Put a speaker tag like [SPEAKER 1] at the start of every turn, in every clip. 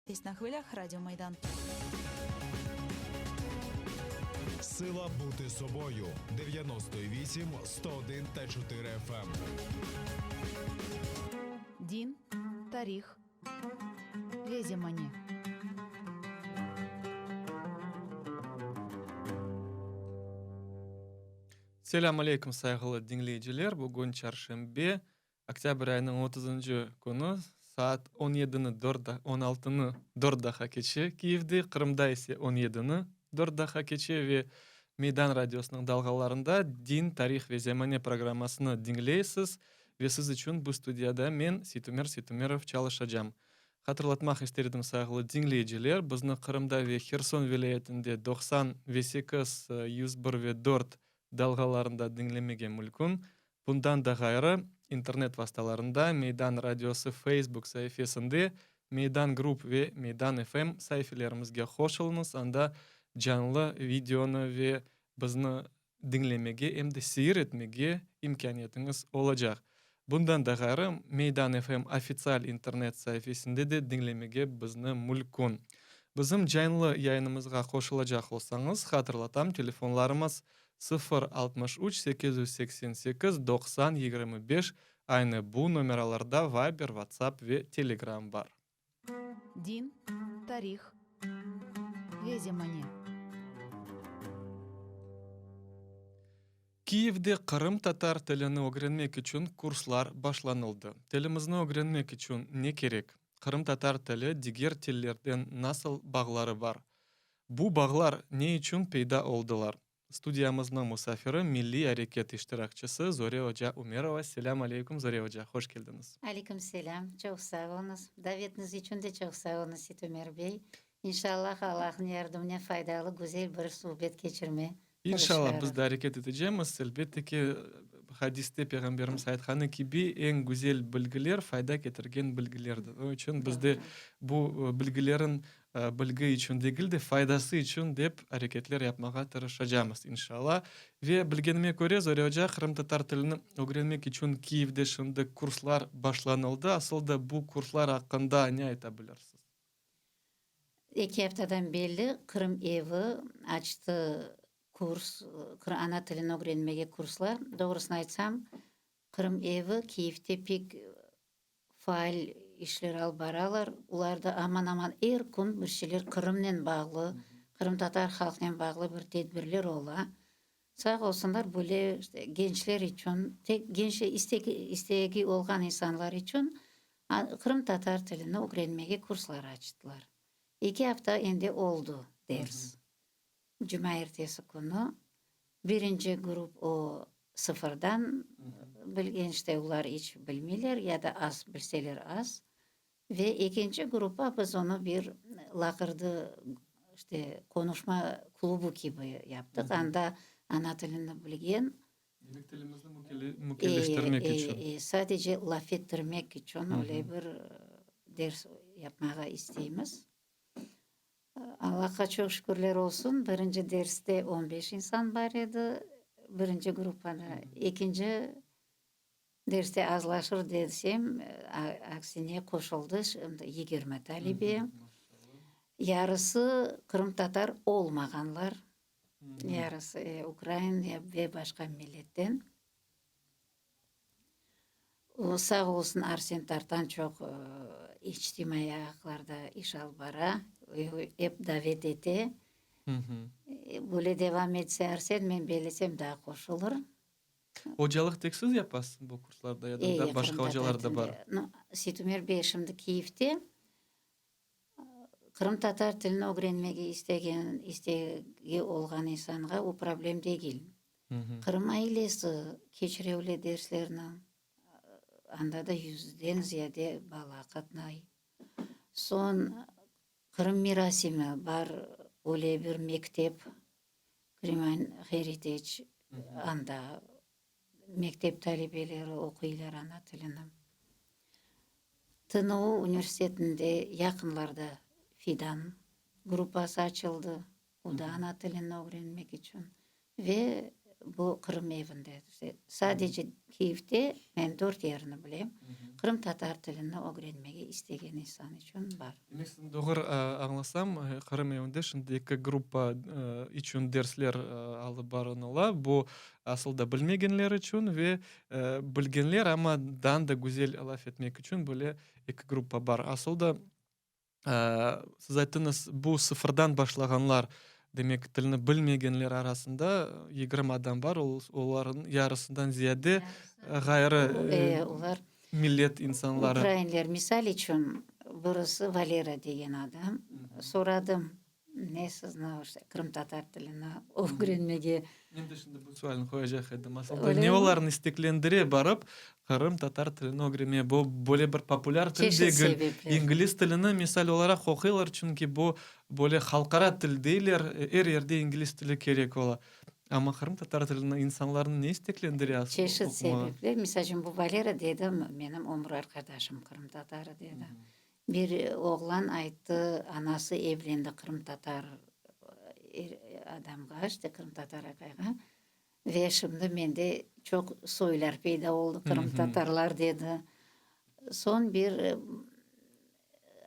[SPEAKER 1] На хвилях Радіо Майдан.
[SPEAKER 2] Сила бути собою 98, 101 та 4 FM.
[SPEAKER 1] Din, tarih ve zemane.
[SPEAKER 3] Selâm aleyküm, sayğılı diñleyiciler! Bugün çarşenbe, Oktâbr ayınıñ otuzıncı künü, saat on yedini dört on altını dört daqqa keçe Kiyevde, Qırımda ise on yedini dört daqqa keçe ve Meydan radiosınıñ dalğalarında Din, tarih ve zemane programmasını diñleysiz ve siz içün bu studiyada men, Seytumer Seytumerov, çalışacam. Hatırlatmaq ister edim, sayğılı diñleyiciler, bizni Qırımda ve Herson vilâyetinde 90 ve 8, 101 ve 4 dalğalarında diñlemege mülkün. Bundan da ğayrı, internet vastalarında Meydan radiosı Facebook saifesinde Meydan Group ve Meydan FM saifelerimizge qoşulıñız, anda canlı videonı ve bizni diñlemege em de seyir etmege imkâniyetiñiz olacaq. Bundan da ğayrı, Meydan FM ofitsial internet saifesinde de diñlemege bizni mülkün. Bizim canlı yayınımızğa qoşulacaq olsañız, hatırlatam, telefonlarımız 0 63 888 90 25, aynı bu nomeralarda Viber, WhatsApp ve Telegram bar.
[SPEAKER 1] Din, tarih ve zemane.
[SPEAKER 3] Kiyevde qırımtatar tilini ögrenmek içün kurslar başlanıldı. Tilimizni ögrenmek içün ne kerek? Qırımtatar tili diger tillerden nasıl bağları bar? Bu bağlar ne içün peyda oldılar? Studiyamıznıñ musafiri, milliy areket iştirakçisi Zore oca Umerova. Selâm aleyküm, Zore oca, hoş keldiñiz.
[SPEAKER 4] Aleyküm selâm, çoq sağ oluñız. Davetiñiz içün de çoq sağ oluñız, Seytumer bey. İnşallah, Allahnıñ yardımınen faydalı, güzel bir suhbet keçirme
[SPEAKER 3] İnşallah, biz de areket etecemiz. Elbette ki, hadiste Peyğamberimiz aytqanı kibi, eñ güzel bilgiler, fayda ketirgen bilgilerdir. Onıñ içün biz de bu bilgilerin bilgi içün degil de, faydası içün dep areketler yapmağa tırışacamız, inşallah. Ve bilgenime köre, Zore oca, qırımtatar tilini ögrenmek içün Kiyevde şimdi kurslar başlanıldı. Asıl da bu kurslar aqqında ne ayta bilirsiz?
[SPEAKER 4] Eki aftadan belli Qırım evi açtı kurs, ana tilini ögrenmege kurslar. Doğrusını aytsam, Qırım evi Kiyevde pek faal işler alıp baralar. Olarda aman-aman er kün bir şeyler Qırımnen bağlı, qırımtatar halqnen bağlı bir tedbirler ola. Sağ olsunlar, böyle işte gençler içün, tek genç istegi olğan insanlar içün qırımtatar tilini ögrenmege kurslar açtılar. Eki afta endi oldı ders. Cumaertesi künü birinci grup o sıfırdan bilgen, işte olar iç bilmeyler ya da az bilseler az. Ve ekinci gruppa biz onı bir laqırdı, işte, qonuşma klubu kibi yaptıq. Anda ana tilini bilgen.
[SPEAKER 3] Demek, tilimizni mükelliştirmek içün.
[SPEAKER 4] Sadece laf ettirmek içün öyle bir ders yapmağa isteymiz. Allahqa çoq şükürler olsun, birinci derste on beş insan bar edi, birinci gruppada. Ekinci Derste azlaşır desem, aksine qoşuldı, şimdi 20 talebe. Yarısı qırımtatar olmağanlar, yarısı ukrain ve başqa milletten. O, sağ olsun, Arsen Tartan çoq içtimaiy ağlarda iş alıp bara, ep davet ete. Böyle devam etse Arsen, men bellesem, daa qoşulır.
[SPEAKER 3] Ocalıq tek siz yapasız bu kurslarda ya da başqa ocalar da bar?
[SPEAKER 4] Seytumer bey şimdi Kiyevde qırımtatar tilini ögrenmege istegen, istegi olğan insanğa o problem degil. Qırım ailesi keçire öyle derslerni, anda da yüzden ziyade bala qatnay. Soñ Qırım mirasimi bar, öyle bir mektep, Crimean Heritage, anda mektep talebeleri oquylar ana tilini. TNU universitetinde yaqınlarda Fidan gruppası açıldı, o da ana tilini ögrenmek içün. Ve. Bu Qırım evinde. Sadece Kiyevde men dört yerini bilem, qırımtatar tilini ögrenmege istegen insan içün bar.
[SPEAKER 3] Demek, sizni doğru añlasam, Qırım evinde şimdi eki gruppa içün dersler alıp barınıla, bu asıl da bilmegenler içün ve bilgenler, amma daa da güzel laf etmek içün böyle eki gruppa bar. Asıl da Siz ayttıñız, bu sıfırdan başlağanlar, demek, tilni bilmegenler arasında 20 adam bar, olarnıñ yarısından ziyade ğayrı millet insanları.
[SPEAKER 4] Ukrainler, misal içün, birisi Valera degen adam, soradım, Ne sizni qırımtatar tilini ögrenmege.
[SPEAKER 3] Men de şimdi bu sualni qoyacaq edim. Asılda ne olarnı isteklendire barıp qırımtatar tilini ögrenmege? Bu böyle bir populâr til degil.
[SPEAKER 4] Çeşit sebepler.
[SPEAKER 3] İngliz tilini misal olaraq oquylar, çünki bu böyle halqara til deyler, er yerde ingliz tili kerek ola. Amma qırımtatar tilini insanlarnı ne isteklendire asıl
[SPEAKER 4] oqumağa? Çeşit sebepler. Misal içün, bu Valera dedi, menim ömür arqadaşım qırımtatarı dedi. Bir oğlan ayttı, anası evlendi qırımtatar adamğa, işte qırımtatar aqayğa, ve şimdi mende çoq soylar peyda oldı, qırımtatarlar, dedi. Soñ bir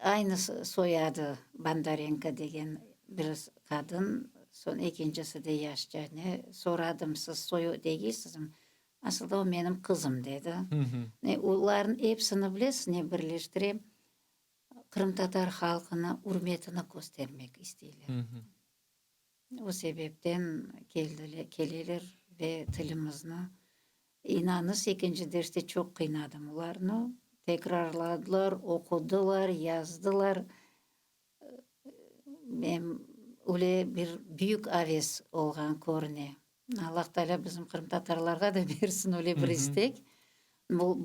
[SPEAKER 4] aynı soyadı Bondarenko degen bir qadın, soñ ekincisi de yaşça, ne, soradım, siz soyu degilsizmi? Asılda o menim qızım, dedi. Olarnıñ episini bilesiz ne birleştire? Qırımtatar halqına ürmetini köstermek isteyler. O sebepten keleler ve tilimizni, inanıñız, ekinci derste çoq qıynadım olarnı. Tekrarladılar, oqudılar, yazdılar. Em öyle bir büyük aves olğan körüne. Allah Teala bizim qırımtatarlarğa da bersin öyle bir istek.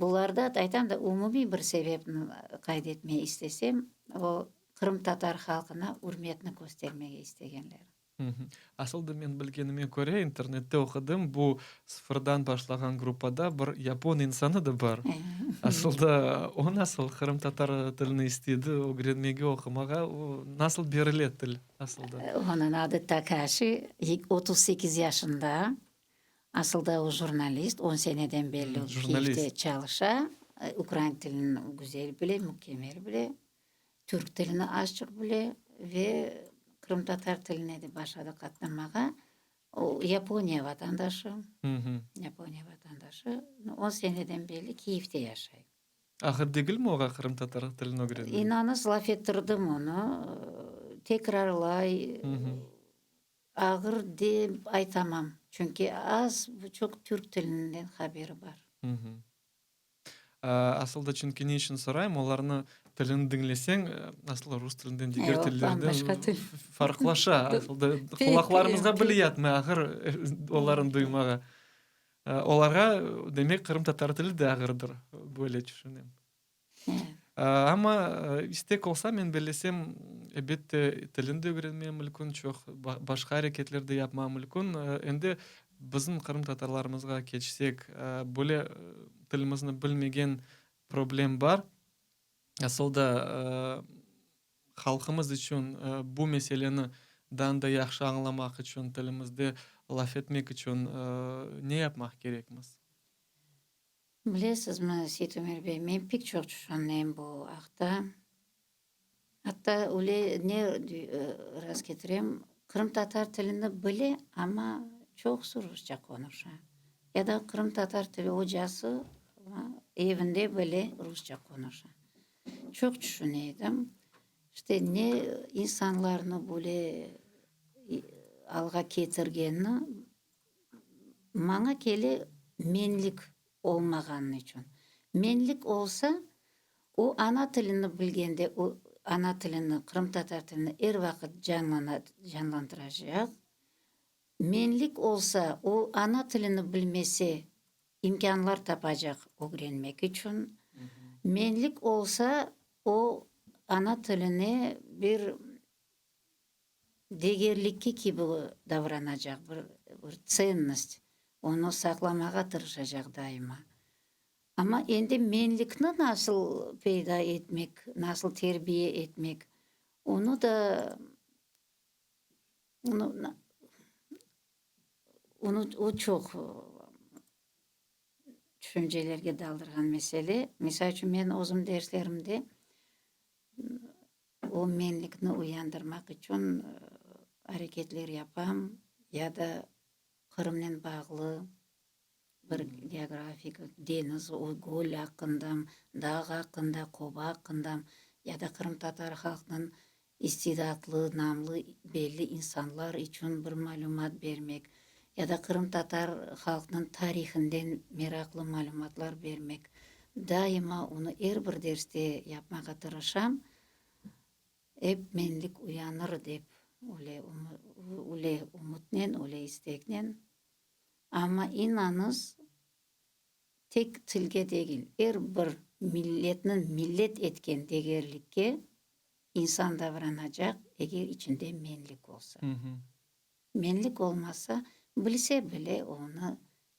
[SPEAKER 4] Bularda, aytam da, umumiy bir sebepni qayd etmege istesem, o, qırımtatar halqına ürmetni köstermege istegenler.
[SPEAKER 3] Asıl da men bilgenime köre, internette oqudım, bu sıfırdan başlağan gruppada bir yapon insanı da bar. Asıl da o nasıl qırımtatar tilini istedi ögrenmege, oqumağa, o nasıl berile til asıl da?
[SPEAKER 4] Onıñ adı Takaşi, 38 yaşında, asıl da o jurnalist, on seneden berli Kiyevde çalışa, ukrain tilini güzel bile, mükemmel bile. Türk tilini azçıq bile ve qırımtatar tiline de başladı qatnamağa. O, Yaponiya vatandaşı, Yaponiya vatandaşı, on seneden berli Kiyevde yaşay.
[SPEAKER 3] Ağır degilmi oğa qırımtatar tilini ögrenmek?
[SPEAKER 4] İnanıñız, laf ettirdim onı, tekrarlay, ağır dep aytamam, çünki az buçuq türk tilinden haberi bar.
[SPEAKER 3] Asıl da çünki ne içün sorayım, olarnı tilini diñleseñ, asıl rus tilinden, diger tillerden farqlaşa. Asıl da qulaqlarımızğa bile yatmay, ağır olarnı duymağa. Olarğa, demek, qırımtatar tili de ağırdır, böyle tüşünem. Amma istek olsa, men bellesem, elbette, tilini de ögrenmege mülkün, çoq başqa areketler de yapmağa mülkün. Endi Bizim qırımtatarlarımızğa keçsek, böyle tilimizni bilmegen problem bar. Asıl da halqımız içün bu meseleni daa da yahşı añlamaq içün, tilimizde laf etmek içün ne yapmaq kerekmiz?
[SPEAKER 4] Bilesizmi, Seytumer bey, men pek çoq tüşündim bu aqta. Atta öyle ne rast ketirem, qırımtatar tilini bile, amma çoqusı rusça qonuşa. Ya da qırımtatar tili ocası evinde bile rusça qonuşa. Çoq tüşüne edim, işte ne insanlarnı böyle alğa ketirgenini, maña kele menlik olmağanı içün. Menlik olsa, o ana tilini bilgende, o ana tilini, qırımtatar tilini er vaqıt canlandıracaq. Menlik olsa, o ana tilini bilmese, imkânlar tapacaq ögrenmek içün. Menlik olsa, o ana tiline bir Degerlikke kibi davranacaq, bir bir tsennost, onı saqlamağa tırışacaq daima. Amma endi menlikni nasıl peyda etmek, nasıl terbiye etmek, onı da, onı. Onı, o çoq tüşüncelerge daldırğan mesele. Misal içün, men özüm derslerimde o menlikni uyandırmaq içün areketler yapam ya da Qırımnen bağlı bir geografik, deñiz, göl aqqında, dağ aqqında, qoba aqqında ya da qırımtatar halqnıñ istidatlı, namlı, belli insanlar içün bir malümat bermek ya da qırımtatar halqnıñ tarihinden meraqlı malümatlar bermek. Daima onı er bir derste yapmağa tırışam. Ep menlik uyanır dep öyle öyle ümütnen, öyle isteknen. Amma inanıñız, tek tilge degil, er bir milletniñ millet etken degerlikke insan davranacaq, eger içinde menlik olsa. Menlik olmasa, bilse bile onı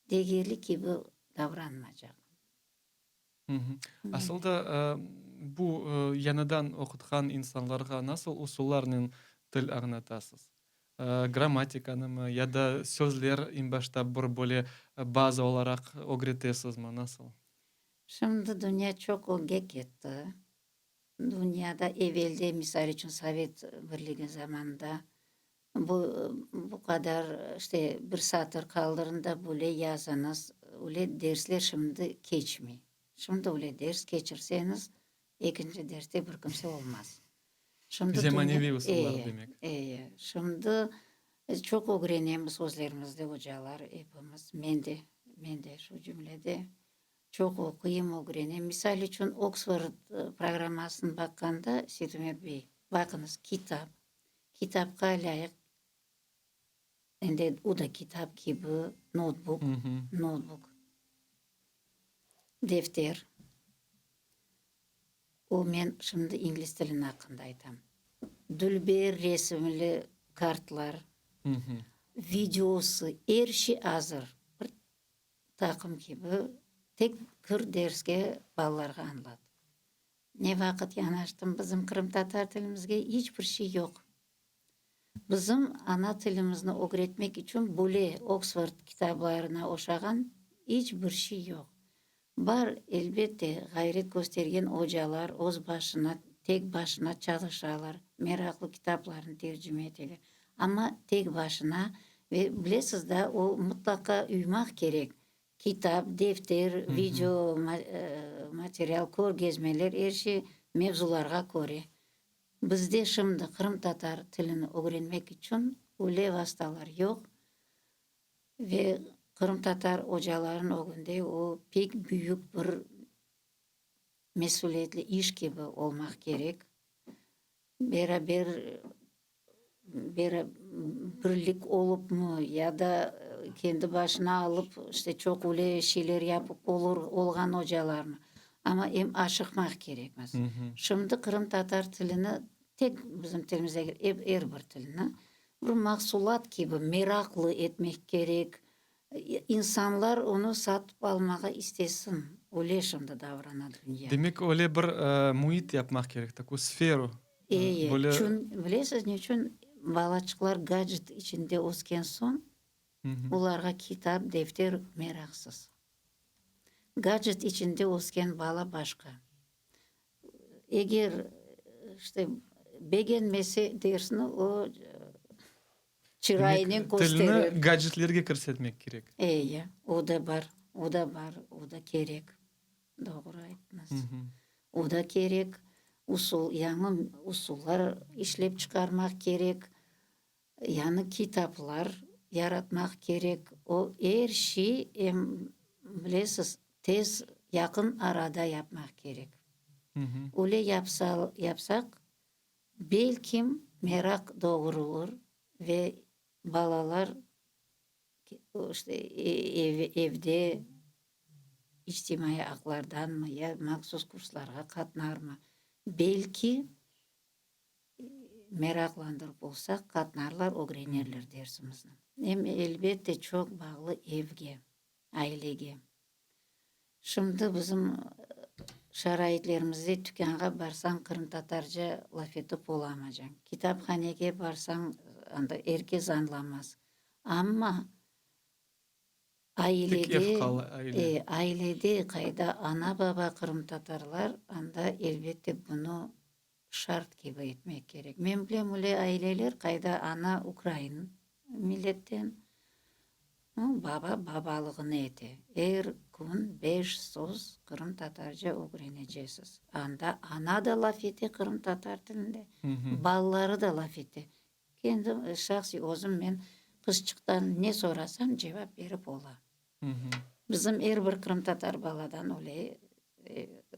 [SPEAKER 4] degerli kibi davranmacaq.
[SPEAKER 3] Asıl da bu yañıdan oqutqan insanlarğa nasıl usullarnen til añlatasız? Grammatikanımı ya da sözler eñ başta bir böyle baza olaraq ögretesizmi, nasıl?
[SPEAKER 4] Şimdi dünya çoq ögge ketti. Dünyada evelde, misal içün, Sovet Birligi zamanında bu bu qadar, işte, bir satır qaldırın da böyle yazıñız, öyle dersler şimdi keçmey. Şimdi öyle ders keçirseñiz, ekinci derste bir kimse olmaz.
[SPEAKER 3] Şimdi Zemaneviy usullar demek.
[SPEAKER 4] E, e, şimdi çoq ögrenemiz özlerimizde, ocalar epimiz, men de, men de şu cümlede. Çoq oquyım, ögrenem. Misal içün, Oksford programmasını baqqanda, Seytumer bey, baqıñız, kitap, kitapqa lâyıq, endi o da kitap kibi, noutbuk, noutbuk, defter. O, men şimdi ingliz tilini aqqında aytam. Dülber resimli kartlar, videosı, er şey azır. Bir Taqım kibi tek kir derske balalarğa añlat. Ne vaqıt yanaştım, bizim qırımtatar tilimizge iç bir şey yoq. Bizim ana tilimizni ögretmek içün böyle Oksford kitablarına oşağan iç bir şey yoq. Bar, elbette, ğayret köstergen ocalar öz başına, tek başına çalışalar, meraqlı kitaplarnı tercime eteler. Amma tek başına ve bilesiz da, o mıtlaqa uymaq kerek, kitap, defter, video material, körgezmeler, er şey mevzularğa köre. Bizde şimdi qırımtatar tilini ögrenmek içün öyle vastalar yoq ve qırımtatar ocalarınıñ ögünde o pek büyük bir mesüliyetli iş kibi olmaq kerek. Beraber birlik olıpmı ya da kendi başına alıp, işte, çoq öyle şeyler yapıp olur, olğan ocalarmı, amma em aşıqmaq kerekmiz. Şimdi qırımtatar tilini, tek bizim tilimiz degil, ep er bir tilni bir mahsulat kibi meraqlı etmek kerek, insanlar onı satıp almağa istesin, öyle şimdi davrana dünya.
[SPEAKER 3] Demek, öyle bir müit yapmaq kerek, takoy sferu.
[SPEAKER 4] Eye, Böyle... çün, bilesiz neçün, balaçıqlar gadget içinde ösken soñ, olarğa kitap, defter meraqsız. Gadget içinde ösken bala başqa. Eger, işte, begenmese dersni, o çırayınen kösterir.
[SPEAKER 3] Tilni gadgetlerge kirsetmek kerek.
[SPEAKER 4] Eye, o da bar, o da bar, o da kerek. Doğru ayttıñız. O da kerek, usul, yañı usullar işlep çıqarmaq kerek, yañı kitaplar yaratmaq kerek. O er şey, em, bilesiz, tez, yaqın arada yapmaq kerek. Öyle yapsa, yapsaq, belkim, meraq doğurılır ve balalar İşte, evde içtimaiy aqlardanmı ya mahsus kurslarğa qatnarmı, belki, meraqlandırıp olsaq, qatnarlar, ögrenerler dersimizni. Em, elbette, çoq bağlı evge, ailege. Şimdi bizim şaraitlerimizde tükânğa barsañ, qırımtatarca laf etip olamacañ. Kitaphanege barsañ, anda er kes añlamaz. Amma.
[SPEAKER 3] Tek ev
[SPEAKER 4] Ailede,
[SPEAKER 3] qala, aile.
[SPEAKER 4] e, ailede qayda ana-baba qırımtatarlar, anda elbette bunı şart kibi etmek kerek. Men bilem öyle aileler, qayda ana ukrain milletten, baba babalığını ete. Er kün beş söz qırımtatarca ögrenecesiz. Anda ana da laf ete qırımtatar tilinde, balaları da laf ete. Kendim, şahsiy özüm men qızçıqtan ne sorasam cevap berip ola. Bizim er bir qırımtatar baladan öyle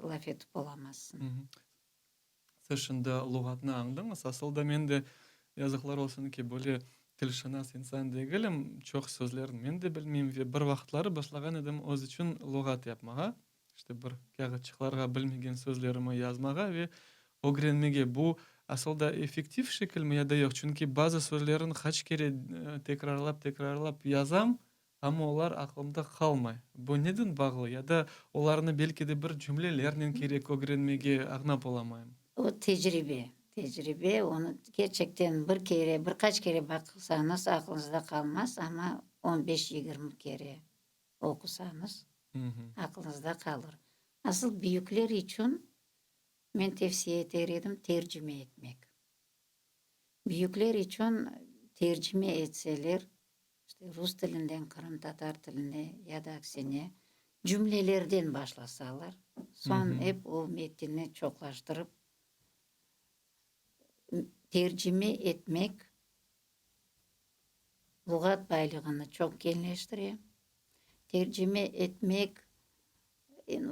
[SPEAKER 4] laf etip olamazsıñ.
[SPEAKER 3] Siz şimdi luğatnı añdıñız. Asıl da men de, yazıqlar olsun ki, böyle tilşınas insan degilim, çoq sözlerni men de bilmeyim ve bir vaqıtları başlağan edim öz içün luğat yapmağa, işte bir kâğıtçıqlarğa bilmegen sözlerimi yazmağa ve ögrenmege. Bu asıl da effektiv şekilmi ya da yoq? Çünki bazı sözlerni qaç kere tekrarlap-tekrarlap yazam, Amma olar aqlımda qalmay. Bu neden bağlı? Ya da olarnı belki de bir cümlelernen kerek ögrenmege añlap olamayım.
[SPEAKER 4] O tecribe, tecribe, onı kerçekten bir kere, bir qaç kere baqsañız aqlıñızda qalmaz, amma on beş, 20 kere oqusañız aqlıñızda qalır. Asıl büyükler içün men tevsiye eter edim tercime etmek. Büyükler içün tercime etseler, işte rus tilinden qırımtatar tiline ya da aksine, cümlelerden başlasalar, soñ ep o metinni çoqlaştırıp tercime etmek luğat baylığını çoq keñleştire. Tercime etmek,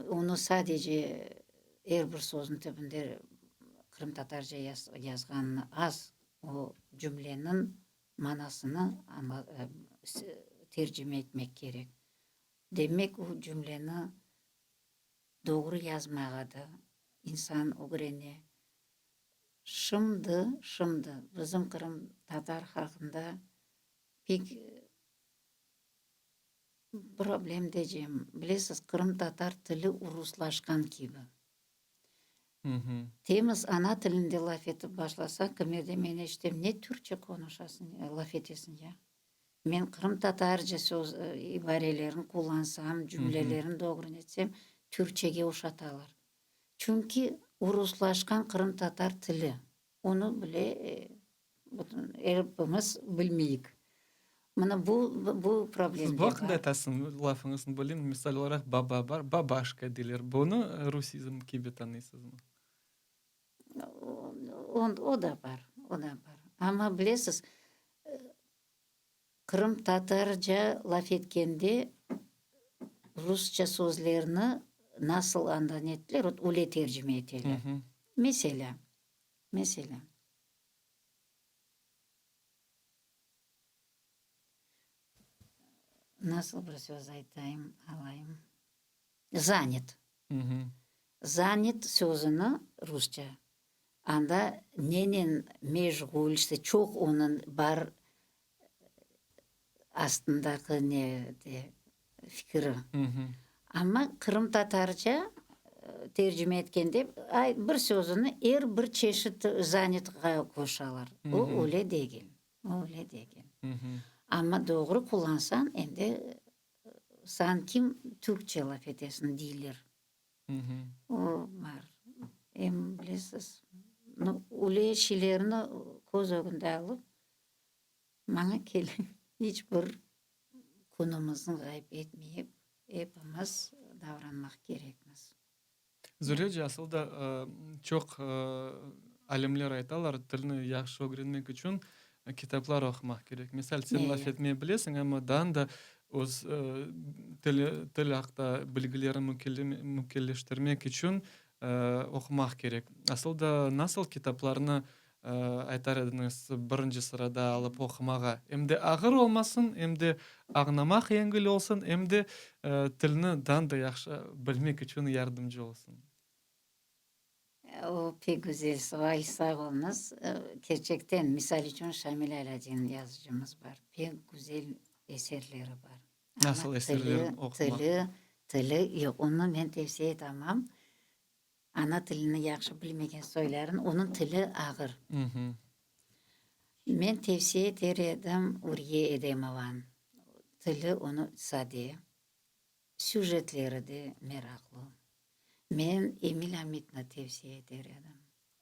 [SPEAKER 4] onı sadece er bir sözniñ tübünde qırımtatarca yazğanını az, o cümleniñ manasını tercime etmek kerek. Demek, o cümleni doğru yazmağa da insan ögrene. Şimdi, şimdi bizim qırımtatar halqında pek problem decem, bilesiz, qırımtatar tili uruslaşqan kibi. Temiz ana tilinde laf etip başlasa, kimerde men eşitem, ne türkçe qonuşasıñ, laf etesiñ ya? Men qırımtatarca söz, ibarelerini qullansam, cümlelerini doğru netsem, türkçege oşatalar. Çünki uruslaşqan qırımtatar tili, onı bile bütün epimiz bilmeyik. Mına bu, bu problem
[SPEAKER 3] Siz
[SPEAKER 4] de
[SPEAKER 3] bu aqqında
[SPEAKER 4] bar.
[SPEAKER 3] aytasıñ, lafıñıznı böleyim, misal olaraq, baba bar, babaşka deyler. Bunı rusizm kibi tanıysızmı?
[SPEAKER 4] O da bar, o da bar. Amma bilesiz, qırımtatarca laf etkende rusça sözlerni nasıl anda nettiler, ot öyle tercime eteler. Meselâ, meselâ. Nasıl bir söz aytayım, alayım? Zanât. Zanât sözüni rusça, anda nenen meşğul, işte çoq onıñ bar astındaki ne de fikiri. Amma qırımtatarca tercime etkende bir sözüni er bir çeşit zanâtqa qoşalar. O öyle degil. O öyle degil. Amma doğru qullansañ, endi sanki türkçe laf etesiñ deyler. O bar. Em bilesiz, öyle şeylerni köz ögünde alıp, maña kele, iç bir künümizni ğayıp etmeyip, epimiz davranmaq kerekmiz.
[SPEAKER 3] Zürece, asıl da çoq alimler aytalar, tilni yahşı ögrenmek içün kitaplar oqumaq kerek. Misal, sen laf etmeye bilesiñ, amma daa da öz til, til aqta bilgilerini mükellleştirmek içün oqumaq kerek. Asıl da nasıl kitaplarnı aytar ediñiz, birinci sırada alıp oqumağa? Em de ağır olmasın, em de añlamaq yengil olsun, em de tilni daa da yahşı bilmek içün yardımcı olsun.
[SPEAKER 4] O, pek güzel sual, sağ oluñız. Kerçekten, misal içün, Şamil Alâdin yazıcımız bar, pek güzel eserleri bar.
[SPEAKER 3] Nasıl eserlerini oqumaq?
[SPEAKER 4] Tili, tili, yoq, onı men tevsiye etamam. Ana tilini yahşı bilmegen soyların, onıñ tili ağır. Men tevsiye eter edim Ürye Edemovanıñ. Tili onıñ sade. Süjetleri de meraqlı. Men Emil Amitni tevsiye eter edim.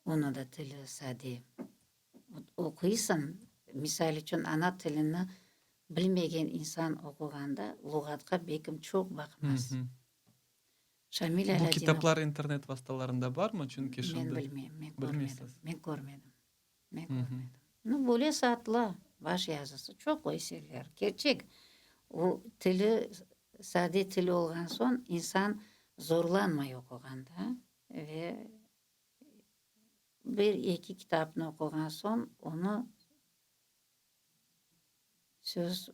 [SPEAKER 4] Onıñ da tili sade. Oquysıñ, misal içün, ana tilini bilmegen insan oquğanda luğatqa belkim çoq baqmaz. Şamil
[SPEAKER 3] Bu
[SPEAKER 4] Alâdinov.
[SPEAKER 3] kitaplar internet vastalarında barmı? Çünki şimdi.
[SPEAKER 4] Men bilmeyim, men körmedim.
[SPEAKER 3] Bilmeysiz.
[SPEAKER 4] Men körmedim. Men körmedim. Nu, böyle satıla, baş yazısı çoq eserler. Kerçek, o tili sade til olğan soñ insan zorlanmay oquğanda ve bir-eki kitapnı oquğan soñ onı söz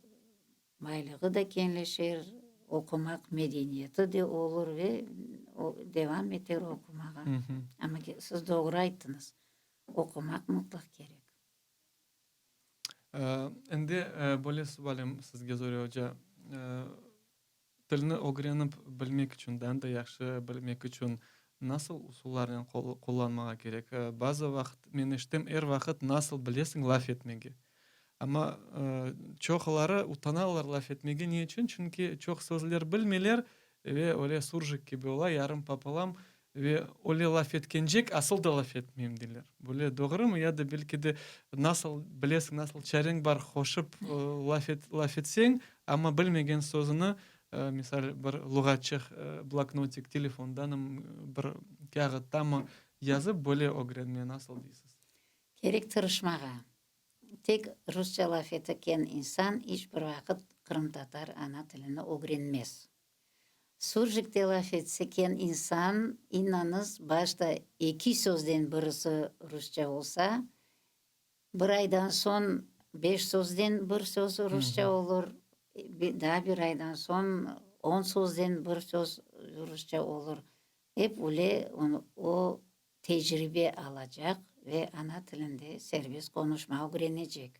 [SPEAKER 4] baylığı da keñleşer, oqumaq medeniyeti de olur ve devam eter oqumağa. Amma siz doğru ayttıñız, oqumaq mıtlaq kerek.
[SPEAKER 3] Endi böyle sualim sizge, Zore oca. Tilni ögrenip bilmek içün, daa da yahşı bilmek içün nasıl usullarnen qullanmağa kerek? Bazı vaqıt men eşitem, er vaqıt nasıl bilesiñ laf etmege. Amma çoqları utanalar laf etmege. Ne içün? Çünki çoq sözler bilmeyler ve öyle surjik kibi ola, yarım papalam ve öyle laf etkencek asıl da laf etmeyim deyler. Böyle doğrumı ya da belki de nasıl bilesiñ, nasıl çareñ bar qoşıp laf et, laf etseñ, amma bilmegen sözüni, misal, bir luğatçıq, bloknotik, telefondanmı, bir kâğıttamı yazıp böyle ögrenme, nasıl deysiz?
[SPEAKER 4] Kerek tırışmağa. Tek rusça laf etken insan iç bir vaqıt qırımtatar ana tilini ögrenmez. Surjikte laf etseken insan, inanız, başta eki sözden birisi rusça olsa, bir aydan soñ beş sözden bir söz rusça olur, daa bir aydan soñ on sözden bir söz rusça olur. Ep öyle o tecribe alacaq ve ana tilinde serbest qonuşmağa ögrenecek.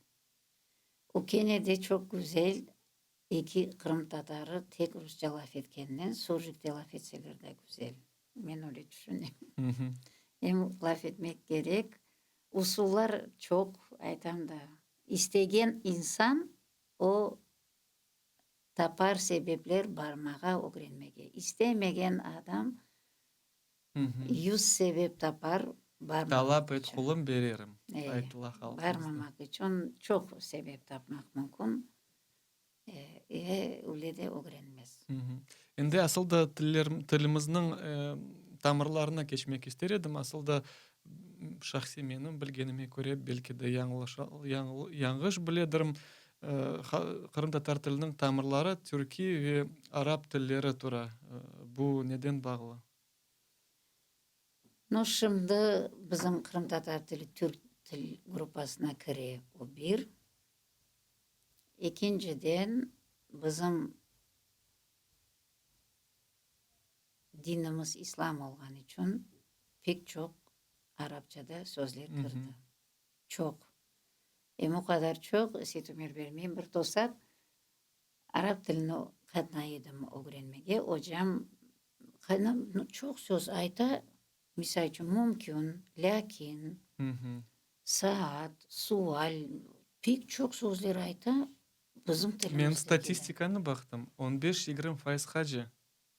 [SPEAKER 4] O kene de çoq güzel Eki qırımtatarı tek rusça laf etkeninden surjikte laf etseler de güzel. Men öyle tüşünem. Em laf etmek kerek. Usullar çoq, aytam da. İstegen insan o tapar sebepler barmağa, ögrenmege. İstemegen adam yüz sebep tapar barmamaq içün.
[SPEAKER 3] Talap et, qulum, bererim, aytıla halqımızda.
[SPEAKER 4] Barmamaq içün çoq sebep tapmaq mümkün. Ve öyle de ögrenmez.
[SPEAKER 3] Endi asıl da tilimizniñ tamırlarına keçmek ister edim. Asıl da şahsiy menim bilgenime köre, belki de yañlış biledirim, qırımtatar tiliniñ tamırları türkiy ve arap tilleri tura. Bu neden bağlı?
[SPEAKER 4] No, şimdi bizim qırımtatar tili türk til gruppasına kire, o bir. Ekinciden, bizim dinimiz İslam olğan içün pek çoq arapçada sözler kirdi. Çoq. Em o qadar çoq, Seytumer bermeyim bir tosat, arap tilini qatnay edim ögrenmege, ocam çoq söz ayta, misal içün, mümkün, lâkin, saat, sual, pek çoq sözler ayta, bizim tilimizde.
[SPEAKER 3] Men statistikanı baqtım, on beş, yigirmi fayız hacı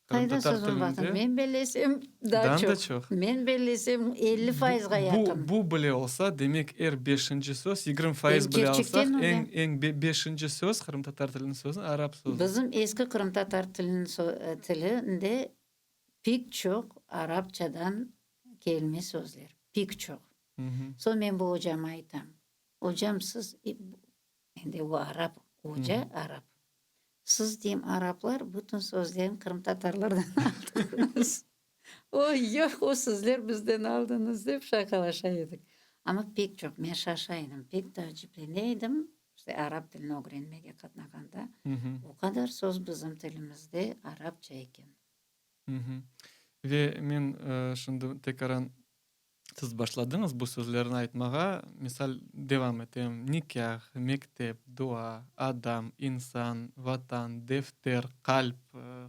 [SPEAKER 4] Qayda
[SPEAKER 3] qırımtatar
[SPEAKER 4] sözüñ baqtın?
[SPEAKER 3] tilinde.
[SPEAKER 4] Men bellesem, daa
[SPEAKER 3] Daa
[SPEAKER 4] çoq.
[SPEAKER 3] da çoq.
[SPEAKER 4] Men bellesem, 50 fayızğa yaqın.
[SPEAKER 3] Bu, bu bile olsa, demek er beşinci söz, 20% bile alsaq,
[SPEAKER 4] Kerçekten öyle.
[SPEAKER 3] eñ, eñ beşinci söz qırımtatar tiliniñ sözü arap sözü.
[SPEAKER 4] Bizim eski qırımtatar tiliniñ tilinde pek çoq arapçadan kelme sözler, pek çoq. Soñ men bu ocama aytam, Ocam, siz, endi o arap, oca arap, siz, deyim, araplar bütün sözlerni qırımtatarlardan aldıñız. O, yoq, o sizler bizden aldıñız, dep şaqalaşa edik. Amma pek çoq, men şaşa edim, pek taaciplene edim, işte arap tilini ögrenmege qatnağanda, o qadar söz bizim tilimizde arapça eken.
[SPEAKER 3] Ve men şimdi tekaran Siz başladıñız bu sözlerni aytmağa, misal, devam etem, nikâh, mektep, dua, adam, insan, vatan, defter, qalp,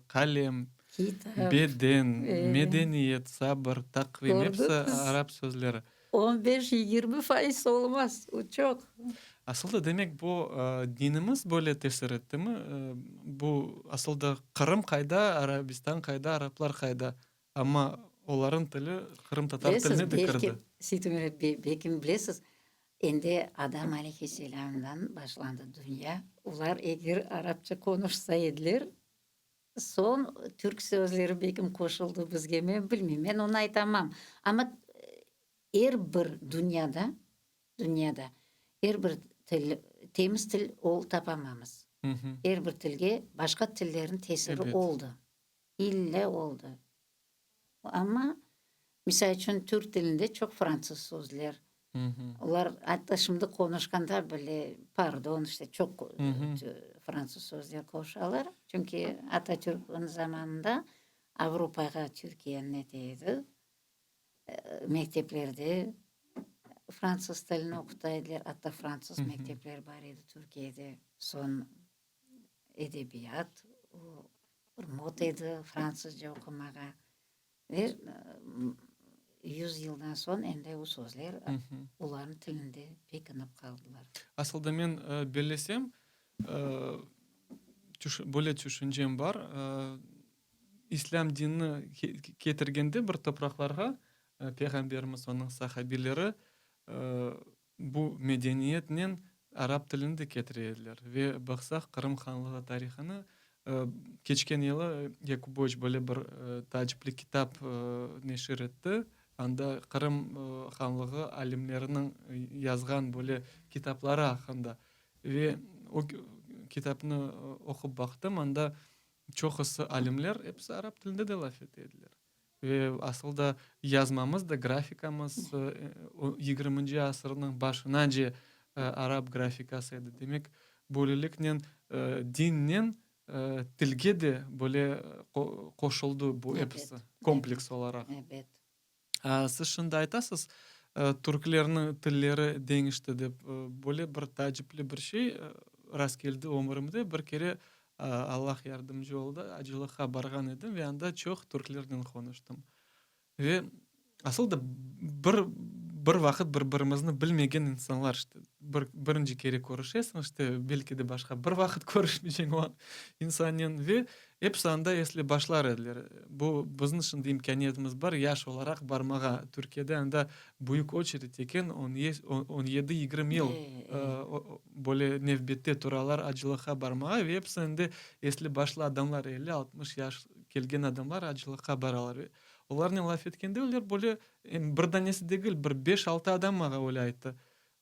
[SPEAKER 3] qalem,
[SPEAKER 4] Kitap,
[SPEAKER 3] beden, medeniyet, sabır, taqvim, episi arap sözleri.
[SPEAKER 4] On beş, 20% olmaz, o çoq.
[SPEAKER 3] Asıl da demek bu dinimiz böyle tesir ettimi? Bu asıl da Qırım qayda, Arabistan qayda, araplar qayda? Amma olarıñ tili qırımtatar tiline de kirdi.
[SPEAKER 4] Belki, Seytumer, belki bilesiz, endi Adam aleyhisselâmdan başlandı dünya. Olar eger arapça qonuşsa ediler, soñ türk sözleri belkim qoşuldı bizge, men bilmeyim, men onı aytamam. Amma er bir dünyada, dünyada er bir til, temiz til ol tapamamız. Er bir tilge başqa tillerniñ tesiri oldı. İlle oldı. Amma, misal içün, türk tilinde çoq fransız sözler. Olar atta şimdi qonuşqanda bile pardon, işte, çoq fransız sözler qoşalar. Çünki Atatürkniñ zamanında Avropağa Türkiye nete edi, mekteplerde fransız tilini oquta ediler, atta fransız mektepler bar edi Türkiyede. Soñ edebiyat, o bir mod edi fransızca oqumağa. Ve yuz yıldan soñ endi o sözler olarnıñ tilinde pekinip qaldılar.
[SPEAKER 3] Asılda men bellesem, böyle tüşüncem bar, İslâm dinini ketirgende bir topraqlarğa Peyğamberimiz, onıñ sahabileri Bu medeniyetnen arap tilini de ketire ediler. Ve baqsaq, Qırım hanlığı tarihını, keçken yılı Yakuboviç böyle bir taacipli kitap neşir etti. Anda Qırım hanlığı alimleriniñ yazğan böyle kitapları aqqında. Ve o kitapnı oqup baqtım, anda çoqusı alimler episi arap tilinde de laf ete ediler. Ve asıl da yazmamız da, grafikamız yigirminci asırnıñ başınace arap grafikası edi. Demek, böyleliknen dinnen tilge de böyle qoşuldı bu episi, kompleks olaraq.
[SPEAKER 4] Ebet.
[SPEAKER 3] Siz şimdi aytasız, türklerniñ tilleri deñişti dep. Böyle bir taacipli bir şey rastkeldi ömürimde. Bir kere Allah yardımcı oldı, acılıqqa barğan edim ve anda çoq türklernen qonuştım. Ve asıl da bir bir vaqıt bir-birimizni bilmegen insanlar, işte, bir birinci kere körüşesiñ, işte, belki de başqa bir vaqıt körüşmeyceñ o insannen ve Episi anda esli başlar ediler. Bu bizni şimdi imkâniyetimiz bar, yaş olaraq barmağa. Türkiyede anda büyük oçerit eken, on yedi, 20 yıl böyle nevbette turalar acılıqqa barmağa ve episi endi esli başlı adamlar, elli, 60 yaş kelgen adamlar acılıqqa baralar. Ve olarnen laf etkende olar böyle, bir danesi degil, bir beş, altı adam maña öyle ayttı.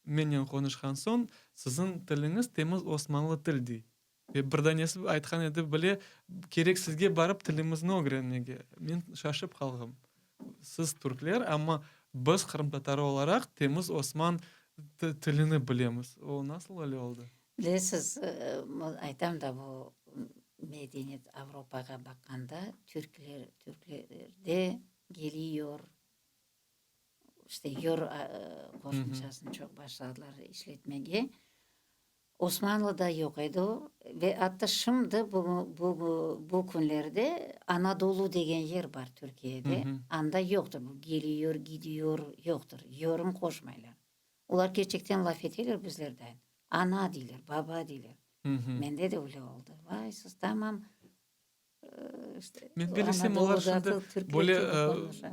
[SPEAKER 3] Mennen qonuşqan soñ, siziñ tiliñiz temiz osmanlı til, dey. Ve bir danesi aytqan edi bile, kerek sizge barıp tilimizni ögrenmege. Men şaşıp qalğım. Siz türkler, amma biz qırımtatarı olaraq temiz osman tilini bilemiz. O nasıl öyle oldı?
[SPEAKER 4] Bilesiz, aytam da, bu medeniyet Avropağa baqqanda, türkler, türklerde geliyor, işte yor qoşumçasını çoq başladılar işletmege. Osmanlıda yoq edi o ve atta şimdi bu künlerde Anadolu degen yer bar Türkiyede, anda yoqtır bu geliyor, gidiyor yoqtır, yorun qoşmaylar. Olar kerçekten laf eteler bizlerday, ana deyler, baba deyler. Mende de öyle oldı. Vay, siz tamam
[SPEAKER 3] Men bilesem, olar şimdi böyle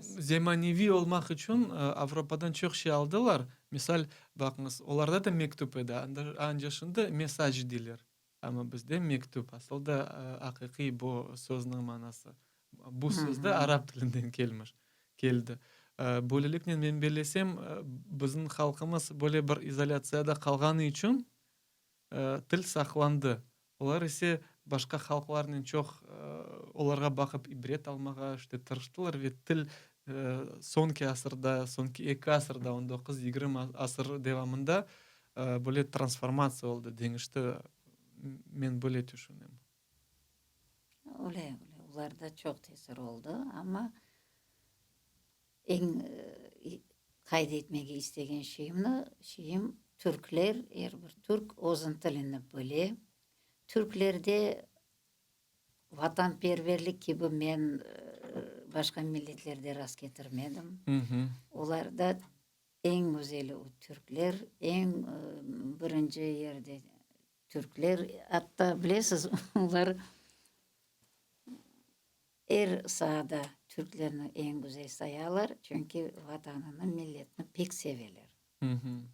[SPEAKER 3] zemaneviy olmaq içün Avropadan çoq şey aldılar. Misal, baqıñız, olarda da mektüp edi, anca şimdi mesac deyler. Amma bizde mektüp, asıl da aqiqiy bu sözniñ manası. Bu söz de arap tilinden kelmiş, keldi. Böyleliknen, men bellesem, bizim halqımız böyle bir izolâtsiyada qalğanı içün til saqlandı. Olar ise başqa halqlarnen çoq olarğa baqıp ibret almağa işte tırıştılar ve til soñki asırda, soñki eki asırda, on doquz, 20 asır devamında böyle transformatsiya oldı, deñişti, men böyle tüşünem.
[SPEAKER 4] Öyle, öyle. Olarda çoq tesir oldı, amma Eñ qayd etmege istegen şeyimni, şeyim, türkler, er bir türk özüniñ tilini bile. Türklerde vatanperverlik kibi men başqa milletlerde rastketirmedim. Olarda. Eñ güzeli o türkler, eñ birinci yerde türkler. Atta, bilesiz, olar er saada türklerni eñ güzel sayalar, çünki Vatanını, milletini pek seveler.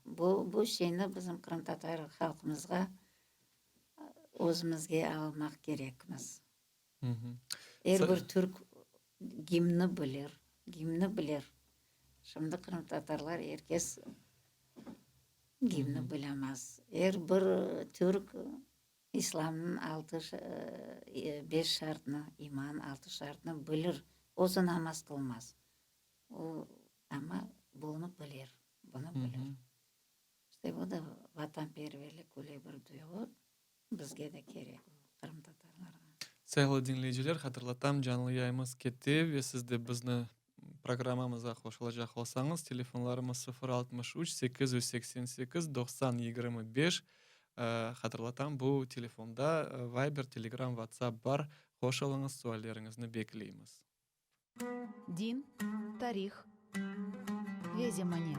[SPEAKER 4] Bu, bu şeyni bizim qırımtatar halqımızğa özümizge almaq kerekmiz. Er bir türk gimni bilir, gimni bilir. Şimdi qırımtatarlar er kes gimni bilemez. Er bir türk İslamnıñ altı, beş şartını, iman altı şartını bilir. Özü namaz qılmaz. O, amma bunı bilir, bunı bilir. İşte bu da vatanperverlik öyle bir duyğu. Bizge de kerek o, qırımtatarlarğa.
[SPEAKER 3] Sayğılı diñleyiciler, hatırlatam, canlı yayımız kete ve siz de bizni programmamızğa qoşulacaq olsañız, telefonlarımız 063 888 90 25. Hatırlatam, bu telefonda Viber, Telegram, WhatsApp bar, qoşulıñız, sualleriñizni bekleymiz.
[SPEAKER 1] Din, tarih ve zemane.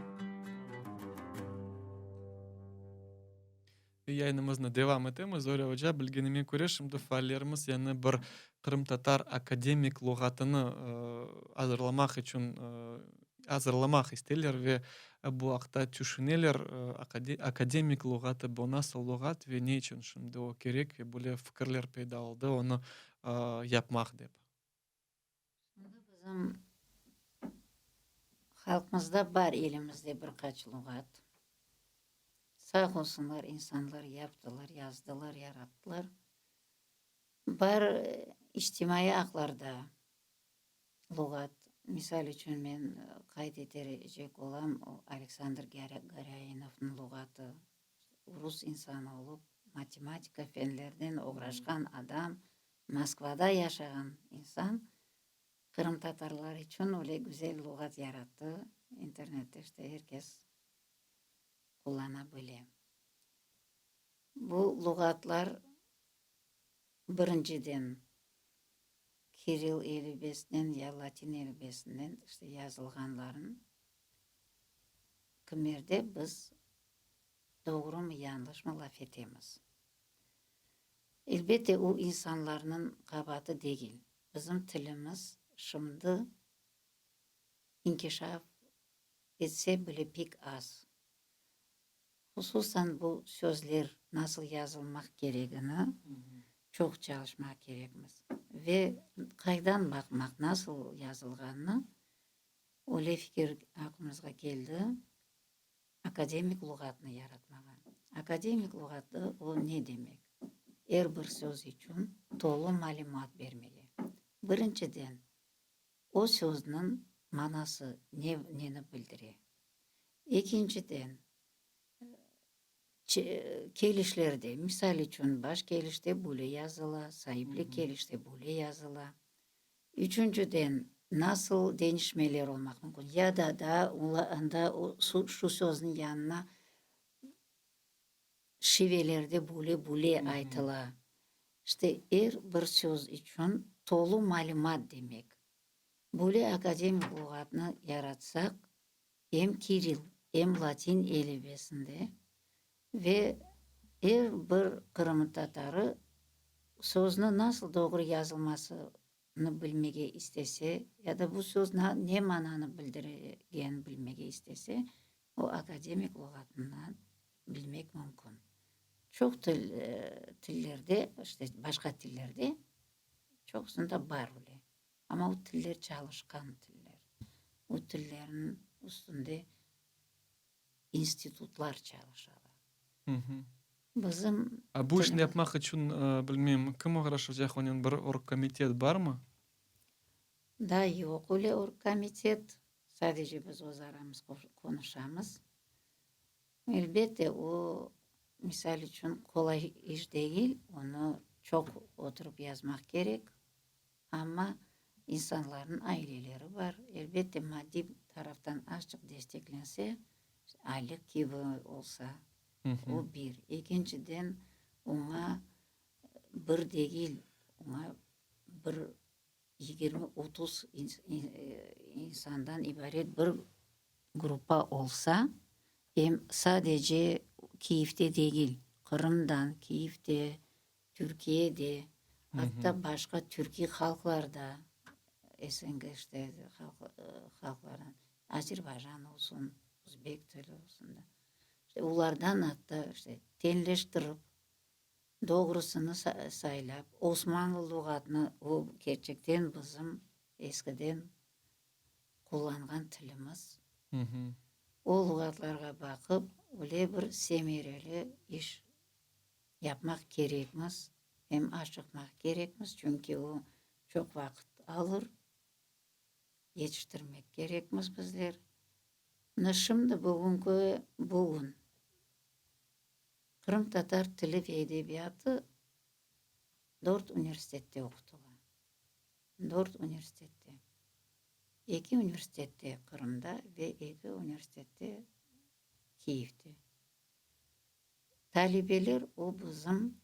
[SPEAKER 3] Ve yayınımıznı devam etemiz. Zöre oca, bilgenime köre, şimdi faallerimiz yañı bir qırımtatar akademik luğatını azırlamaq içün azırlamaq isteyler ve bu aqta tüşüneler. Akademik luğatı bu nasıl luğat ve ne içün şimdi o kerek ve böyle fikirler peyda oldı onı yapmaq dep?
[SPEAKER 4] Şimdi bizim halqımızda bar elimizde bir qaç luğat. Sağ olsunlar, insanlar yaptılar, yazdılar, yarattılar. Bar içtimaiy aqlarda luğat. Misal içün men qayd eterecek olam, o Aleksandr Gorâinovnıñ luğatı. Rus insanı olıp, matematika fenlerinen oğraşqan adam, Moskvada yaşağan insan qırımtatarlar içün öyle güzel luğat yarattı, internette işte er kes qullana bile. Bu luğatlar birinciden kirill elifbesinen ya latin elifbesinen işte yazılğanların kimerde biz doğrumı yañlışmı laf etemiz. Elbette, o insanlarnıñ qabaatı degil. Bizim tilimiz şimdi inkişaf etse bile pek az. Hususan bu sözler nasıl yazılmaq keregini çoq çalışmaq kerekmiz. Ve qaydan baqmaq, nasıl yazılğanını, öyle fikir aqlımızğa keldi. Akademik luğatnı yaratmağa. Akademik luğatı o ne demek? Er bir söz içün tolu malümat bermege. Birinciden, o sözniñ manası ne, neni bildire. Ekinciden, kelişlerde, misal içün, baş kelişte böyle yazıla, saiplik kelişte böyle yazıla. Üçünciden, nasıl deñişmeler olmaq mümkün? Ya da daa anda şu sözniñ yanına şivelerde böyle-böyle aytıla. İşte, er bir söz içün tolu malümat demek. Böyle akademik luğatnı yaratsaq, em kirill, em latin elifbesinde ve er bir qırımtatarı sözni nasıl doğru yazılmasını bilmege istese, ya da bu söz ne mananı bildirgenini bilmege istese, o akademik luğatından bilmek mümkün. Çoq tillerde, işte başqa tillerde çoqusında bar öyle. Amma o tiller çalışqan tiller. O tillerniñ üstünde institutlar çalışalar. Bizim
[SPEAKER 3] A bu işni yapmaq içün, bilmeyim, kim oğraşacaq onen, bir orgkomitet barmı?
[SPEAKER 4] Daa yoq öyle orgkomitet. Sadece biz öz aramız qonuşamız. Elbette, o, misal içün, qolay iş degil, onı çoq oturıp yazmaq kerek. Amma insanlarnıñ aileleri bar. Elbette, maddiy taraftan azçıq desteklense, aylıq kibi olsa, o bir. Ekinciden, oña bir degil, oña bir yigirmi, 30 insandan ibaret bir. gruppa olsa, em sadece Kiyevde degil, Qırımdan, Kiyevde, Türkiyede, atta başqa türkiy halqlarda, SNG işte halqlardan, Azerbaycan olsun, özbek tili olsun da, işte olardan atta işte teñleştirip, doğrusını saylap, Osmanlı luğatını, o kerçekten bizim eskiden qullanğan tilimiz, o luğatlarğa baqıp, öyle bir semereli iş yapmaq kerekmiz, em aşıqmaq kerekmiz, çünki o çoq vaqıt alır, yetiştirmek kerekmiz bizler. Mına şimdi, bugünki bugün qırımtatar tili ve edebiyatı dört universitette oqutıla. Dört universitette. Eki universitette Qırımda ve eki universitette Kiyevde. Talebeler o bizim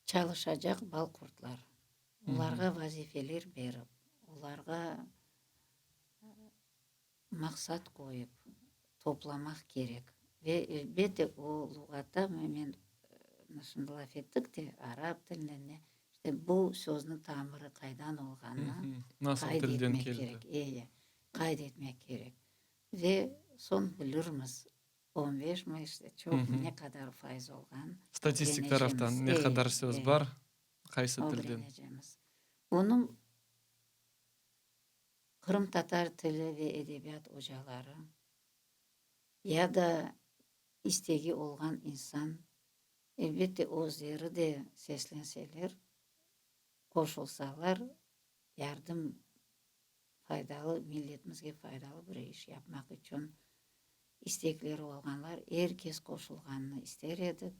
[SPEAKER 4] çalışacaq balqurtlar. Olarğa vazifeler berip, olarğa maqsat qoyıp toplamaq kerek. Ve elbette o luğatta, men şimdi laf ettik de, arap tilinden ne, işte bu sözniñ tamırı qaydan olğanını
[SPEAKER 3] Nasıl
[SPEAKER 4] qayd
[SPEAKER 3] tilden
[SPEAKER 4] etmek
[SPEAKER 3] keldi?
[SPEAKER 4] kerek. Eyi, qayd etmek kerek. Ve soñ bilirmiz, On beşmi, işte, çoqmı, ne qadar fayız olğan,
[SPEAKER 3] Statistik taraftan
[SPEAKER 4] ögrenecemiz.
[SPEAKER 3] ne
[SPEAKER 4] E,
[SPEAKER 3] qadar söz
[SPEAKER 4] e,
[SPEAKER 3] bar, qaysı tilden?
[SPEAKER 4] ögrenecemiz. Bunı qırımtatar tili ve edebiyat ocaları ya da istegi olğan insan, elbette, özleri de seslenseler, qoşulsalar, yardım faydalı, milletimizge faydalı bir iş yapmaq içün istekleri olğanlar, er kes qoşulğanını ister edik.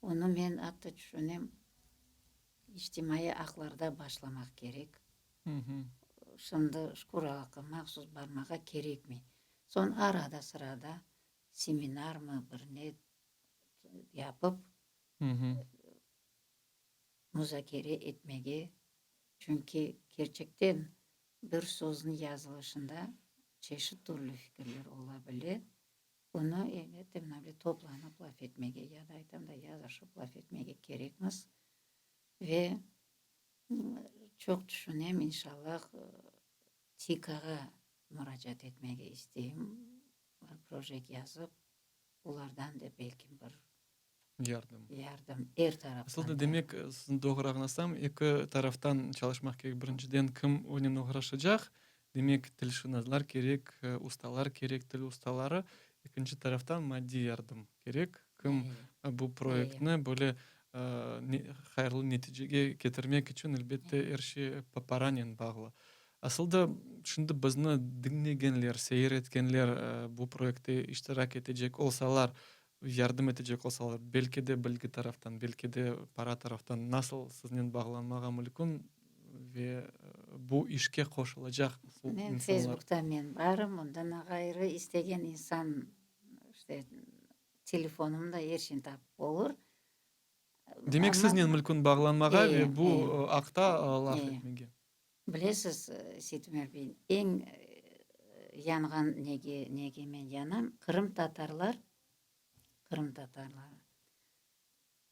[SPEAKER 4] Onı men atta tüşünem, içtimaiy aqlarda başlamaq kerek. Şimdi, şükür Allahqa, mahsus barmağa kerekmey. Soñ arada-sırada seminarmı, bir ne yapıp, muzakere etmege, çünki kerçekten bir sözniñ yazılışında çeşit türlü fikirler ola bile, bunı, elbette, mına böyle toplanıp laf etmege, ya da aytam da, yazışıp laf etmege kerekmiz. Ve çoq tüşünem, inşallah, TİKAğa muracaat etmege isteyim, bir projekt yazıp, olardan da belki bir
[SPEAKER 3] Yardım.
[SPEAKER 4] Yardım, er taraftan.
[SPEAKER 3] Asıl da, demek, sizni doğru añlasam, eki taraftan çalışmaq kerek. Birinciden, kim onen oğraşacaq, demek, tilşınaslar kerek, ustalar kerek, til ustaları. Ekinci taraftan, maddiy yardım kerek, kim bu proyektni böyle hayırlı neticege ketirmek içün, elbette, er şey paranen bağlı. Asıl da, şimdi bizni diñlegenler, seyir etkenler bu proyektte iştirak etecek olsalar, Yardım etecek olsalar, belki de bilgi taraftan, belki de para taraftan nasıl siznen bağlanmağa mülkün ve bu işke qoşulacaq
[SPEAKER 4] Men insanlar? Facebookta men barım, ondan ğayrı istegen insan işte telefonımda er şeyni tapıp olur.
[SPEAKER 3] Demek, siznen mülkün bağlanmağa ve bu aqta laf etmege.
[SPEAKER 4] Bilesiz, Seytumer bey, eñ yanğan nege, nege men yanam, qırımtatarlar, qırımtatarlar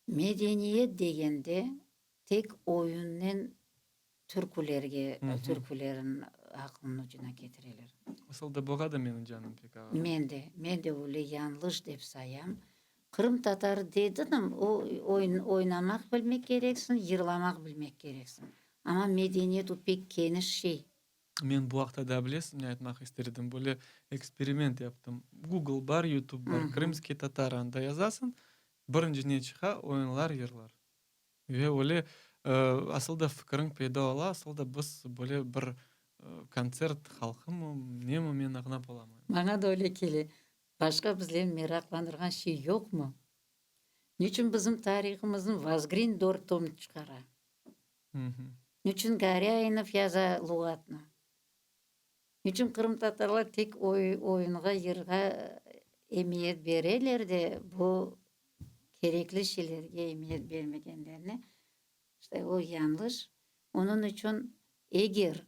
[SPEAKER 4] medeniyet degende tek oyunnen türkülerge, türkülerin aqlınıñ ucuna ketireler.
[SPEAKER 3] Asıl da buğa da menim canım pek ağıra.
[SPEAKER 4] Men de, men de öyle yañlış dep sayam. Qırımtatar dedinim, o oyun oynamaq bilmek kereksiñ, yırlamaq bilmek kereksiñ. Amma medeniyet o pek keniş şey.
[SPEAKER 3] Men bu aqta daa bilesiñ ne aytmaq ister edim? Böyle eksperiment yaptım. Google bar, YouTube bar, Krımskiy tatarı anda yazasıñ, birinci ne çıqa, oyunlar, yırlar. Ve öyle asıl da fikiriñ peyda ola, asıl da biz böyle bir kontsert halqımı, nemi, men añlap olamayım.
[SPEAKER 4] Maña da öyle kele. Başqa bizlerni meraqlandırğan şey yoqmı? Niçün bizim tarihımıznı Vazgrin dört tom çıqara? Niçün Gorâinov yaza luğatnı? Niçün qırımtatarlar tek oyunğa, yırğa emiyet bereler de, bu kerekli şeylerge emiyet bermegenlerine? İşte, o yañlış. Onıñ içün eger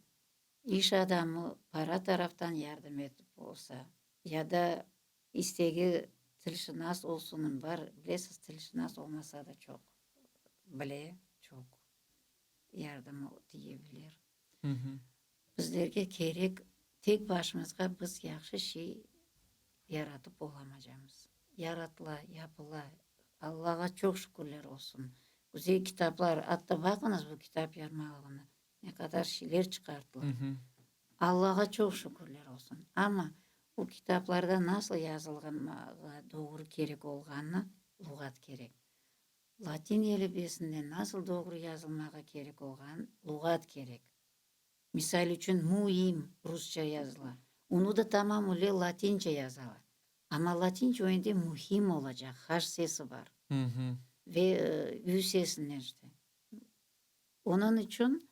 [SPEAKER 4] iş adamı para taraftan yardım etip olsa. Ya da istegi tilşınas olsunım bar, bilesiz, tilşınas olmasa da çoq bile, çoq yardımı tiye bilir. Bizlerge kerek, tek başımızğa biz yahşı şey yaratıp olamacamız. Yaratıla, yapıla, Allağa çoq şükürler olsun. Güzel kitaplar, atta baqıñız bu kitap yarmalığını, ne qadar şeyler çıqarttılar. Allağa çoq şükürler olsun. Amma o kitaplarda nasıl yazılğanğa doğru kerek olğanını luğat kerek. Latin elifbesinde nasıl doğru yazılmağa kerek olğan luğat kerek. Misal içün, müim rusça yazıla. Onı da tamam öyle latince yazalar. Amma latince o endi mühim olacaq, haş sesi bar. Ve ü sesinen işte. Onıñ içün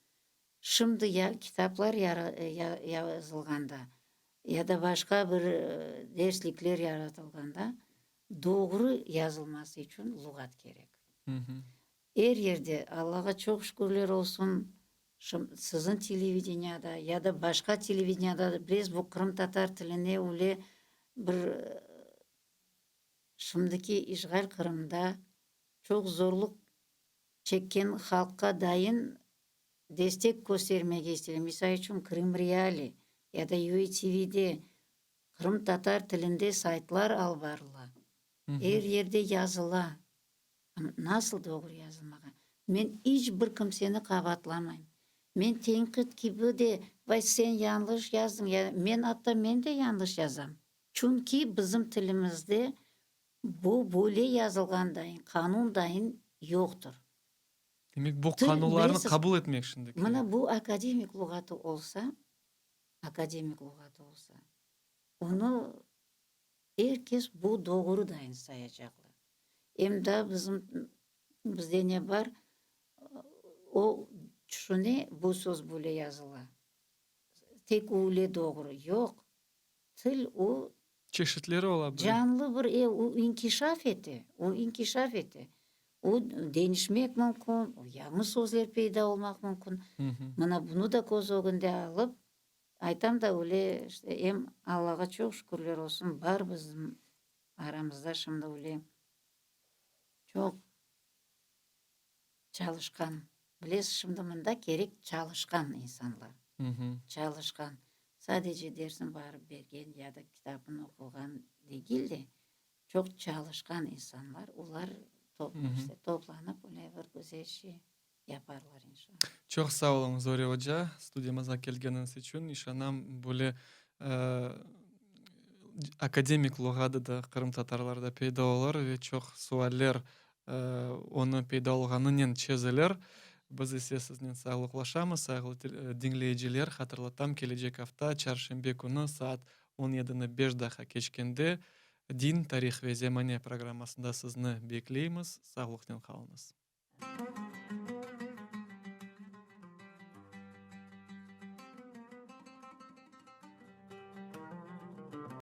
[SPEAKER 4] şimdi ya kitaplar yazılğanda, ya da başqa bir derslikler yaratılğanda doğru yazılması içün luğat kerek. Er yerde, Allağa çoq şükürler olsun, siziñ televideniyada ya da başqa televideniyada, bilesiz, bu qırımtatar tiline öyle bir şimdiki işğal Qırımda çoq zorluq çekken halqqa dayın destek köstermege isteyler. Misal içün, Krım Reali ya da UATVde qırımtatar tilinde saytlar alıp barıla. Er yerde yazıla. Nasıl doğru yazılmağa? Men iç bir kimseni qabaatlamayım. Men tenqit kibi de, vay, sen yañlış yazdıñ, ya, men atta men de yañlış yazam. Çünki bizim tilimizde Bu böyle yazılğan dayın, qanun dayın yoqtır.
[SPEAKER 3] Demek, bu qanunlarnı qabul etmek şimdi
[SPEAKER 4] kerek. Mına bu akademik luğatı olsa, akademik luğatı olsa, onı er kes bu doğru dayın sayacaqlar. Em daa bizim, bizde ne bar, o tüşüne, bu söz böyle yazıla, tek öyle doğru. Yoq, til o
[SPEAKER 3] Çeşitleri ola
[SPEAKER 4] bile. Canlı bir ev, o inkişaf ete, o inkişaf ete. O deñişmek mümkün, o yañı sözler peyda olmaq mümkün. Mına bunı da köz ögünde alıp, aytam da öyle, işte, em Allağa çoq şükürler olsun, bar bizim aramızda şimdi öyle çoq çalışqan, bilesiz, şimdi mında kerek çalışqan insanlar, çalışqan, sadece dersni barıp bergen ya da kitabını oquğan degil de, çoq çalışqan insanlar, olar toplanıp öyle bir güzel şey yaparlar inşallah.
[SPEAKER 3] Çoq sağ oluñ, Zore oca, studiyamızğa kelgeniñiz içün. İşanam, böyle akademik luğatı da qırımtatarlarda peyda olur ve çoq sualler onı peyda olğanınen çezilir. Biz ise siznen sağlıqlaşamız, sayğılı diñleyiciler. Hatırlatam, kelecek afta, çarşenbe künü saat on yedini beş daqqa keçkende Din, tarih ve zemane programmasında sizni bekleymiz. Sağlıqnen qalıñız.